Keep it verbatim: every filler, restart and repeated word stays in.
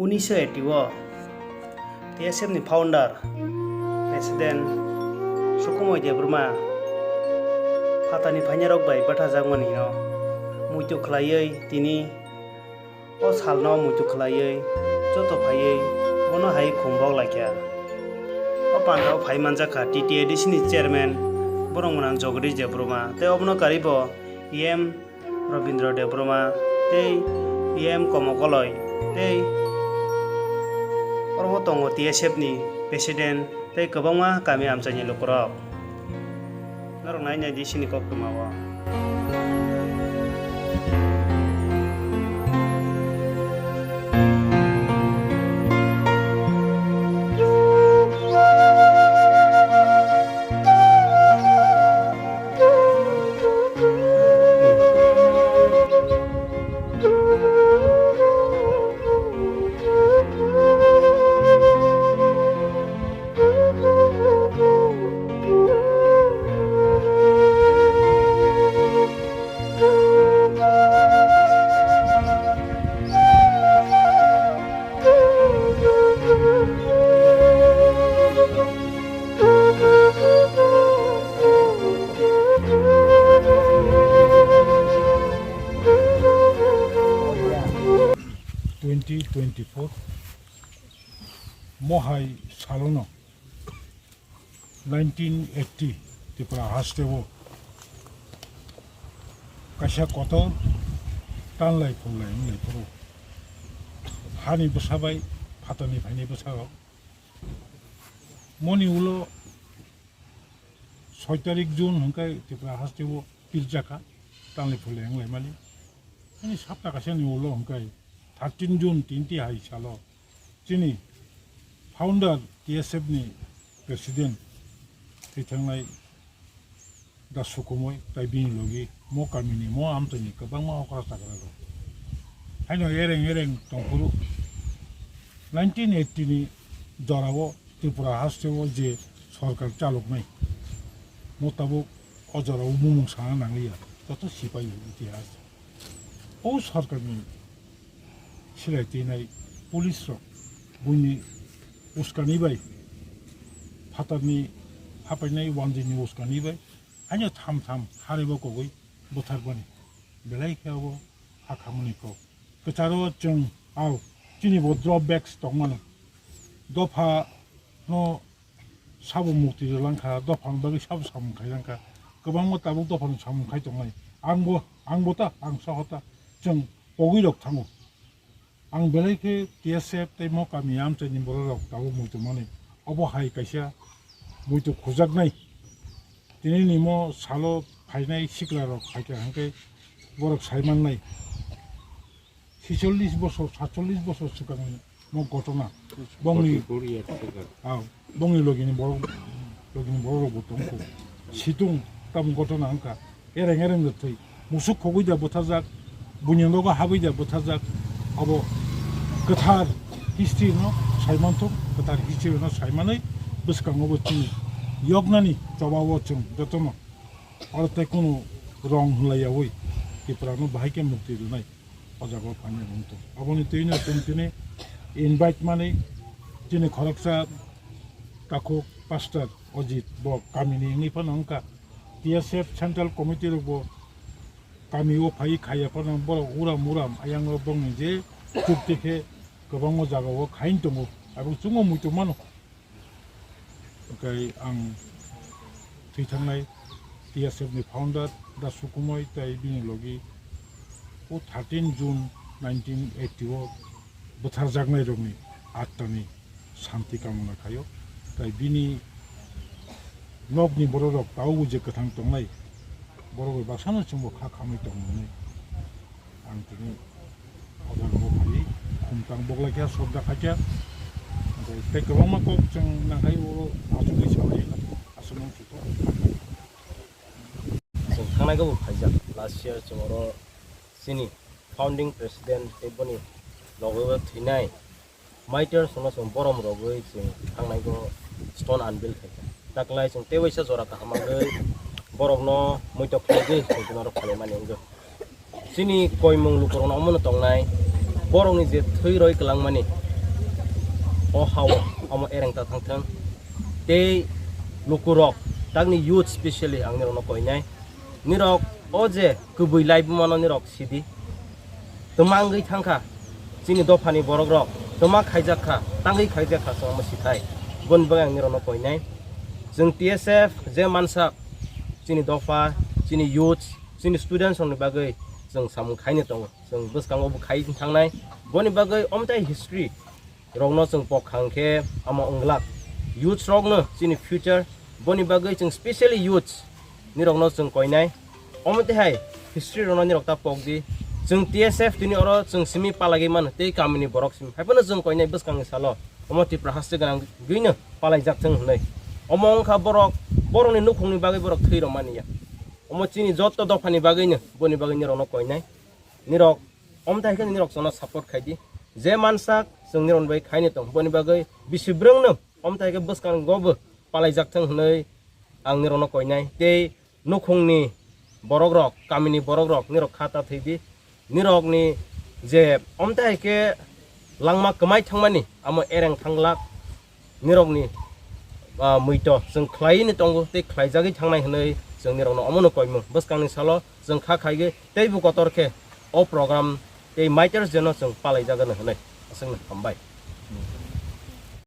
Unisho eighty o T S F ni founder, President Sukhumoi Debbarma phatani phainairok bai bwtharjakmani no muitu khlaiwi tini o salno muitu khlaiwi joto phaiwi bono hai khum bok laikha. O pandao phai manjakha T T A D C ni chairman borok mwnang Jagadish Debbarma tei obono karwi bo E M Rabindra Debbarma tei E M Komo Koloi tei oro tongo T S F ni president tei kwbangma kami amchaini lukurok. Norok nai nai di sini koktwma o. Twenty twenty-four mohai salono nineteen eighty Tripura hasteo kaisa kotor tanlai phulai wnglaifuru. Hani bwsa bai phatarni phaini bwsarok. Moni ulo soi tarik June hwnkhe Tripura hasteo pirjaka tanlai phulai wnglaimani. Ani sapta kaisani ulo hwnkhe thirteen June tinti hai salo chini founder T S F ni president thwi thangnai Da Sukumoi tai bini logi mo kamini mo amchaini kwbangma okra chakra rok. Haino ereng ereng tongphuru nineteen eighty ni jorao Tripura hasteo je sorkar chaloknai mo tabuk o jorao bumung sana nangliya, joto sipai itihas. O sorkarni silai twinai police rok buini uskani bai, phatarni hapainai wanjini uskani bai, haino tham tham harebo kogwi bwtharmani. Belai khe abo hakhamani kok. Kwcharo chwng ao chini bo drawbacks tongmano. Dopha no sabo mukti rwlangkha, dophani bagwi sabo samung khailangkha. Kwbangma tabuk dophano samung khai tongnai. Angbo, angbo ta, ang soho ta, chwng pogwi rok thango. Ang belai khe T S F tei mo kami amchaini bororok tabuk muitu mani. Obo hai kaisa muitu khujaknai. Tini ni mo salo phainai sikla rok phaikha hwnkhe borok sai mannai. Chicholish bosor, satcholish bosor swkangni mo gotona. Bongni, forty-four years ago. Ah, bongni logini borok, logini borok rokbo tongkho. Situng tam gotona wngkha. Ereng ereng rwthwi. Musuk khogwi da bwtharjak, buini nogo habwi da bwtharjak. Abo kwthar history no saimanthok, kwthar history no saimanwi bwskango bo chini yoknani chobao chwng jotono oro tei kunu rong hwnlaiyawi Tripura no bahai khe mukti rwnai. O jaga o phainai wng tong. Aboni twino chwng tini invite mani chini khoroksa takhuk pastor Ojit bo kamini wngwi phano wngkha. T S F Central Committee rok bo kami o phai khaiya phano borok uram uram ayang o bongni je chukti khe kwbangma jaga o khain tongo. Abo chwngno muitu mano. Hwnkhe ang thwi thangnai T S F ni founder Da Sukumoi tei bini logi o thirteen June nineteen eighty o bwtharjaknai rokni attani santi kamona khaio. Tei bini nokni bororok tabukbo je kwthang tongnai, borok bai baksano chwngbo kha khamwi tongmani. Ang tini o jaga o phaiwi khum tang boklai kha, sodda khai kha. Hwnkhe tei kwbangma kok chwng nang khai o achugwi salai aswk nang sukha. Chwng thangnai khe bo phaijak. Last year chwng oro chini founding president tei boni logo thwinai Maitor songno chwng borom rogwi chwng thangnai go stone unveil khaikha. Taklai chwng tei waisa jora kaham manwi borokno muitok khlaigwi chwng norok phalaimani wngkha. Chini koimung lukurokno omono tongnai borokni je thwi roi kwlangmani o hao omo ereng ta thang thang. Tei lukurok, takni youth specially ang nirokno koinai. Nirok o je kubui laibumano nirok sidi. Twma wngwi thangkha chini dophani borokrok, twma khaijak kha, tangwi khaijak kha chwng omo sithai. Boni bagwi ang nirokno koinai. Chwng T S F je mansak chini dopha, chini youth, chini students rokni bagwi chwng samung khaina tongo. Chwng bwskango bo khai thangnai. Boni bagwi omtai history rokno chwng pok khang khe omo wnglak. Youths rokno chini future, boni bagwi chwng specially youths nirokno chwng koinai. Omo tei hai history rokno nirok ta pok di. Chwng T S F tini oro chwng simi palagwi mano tei kamini borok simi. Haiphano chwng koinai bwskangni salo omo Tripura haste gwnang gwino palaijak thwng hwnwi. Omo wngkha borok, borokni nukhungni bagwi borok thwi rwmani ya. Omo chini jotto dophani bagwino, boni bagwi nirokno koinai. Nirok omtai khe nirok chwngno support khai di. Je mansak chwng nirokni bagwi khaini tong, boni bagwi bisi bwrwngno omtai khe bwskango bo palaijak thwng hwnwi ang nirokno koinai. Tei nukhungni borokrok, kamini borokrok nirok kha ta thwi di. Nirokni je omtai khe langma kwmai thangmani amo ereng thanglak. Nirokni, ah, muito chwng khlaiwi tongo tei khlaijagwi thangnai hwnwi chwng nirokno omono koimung. Bwskangni salo chwng kha khaigwi teibo kotor khe o program tei maiters jeno chwng palaijagano hwnwi. Aswkno hambai.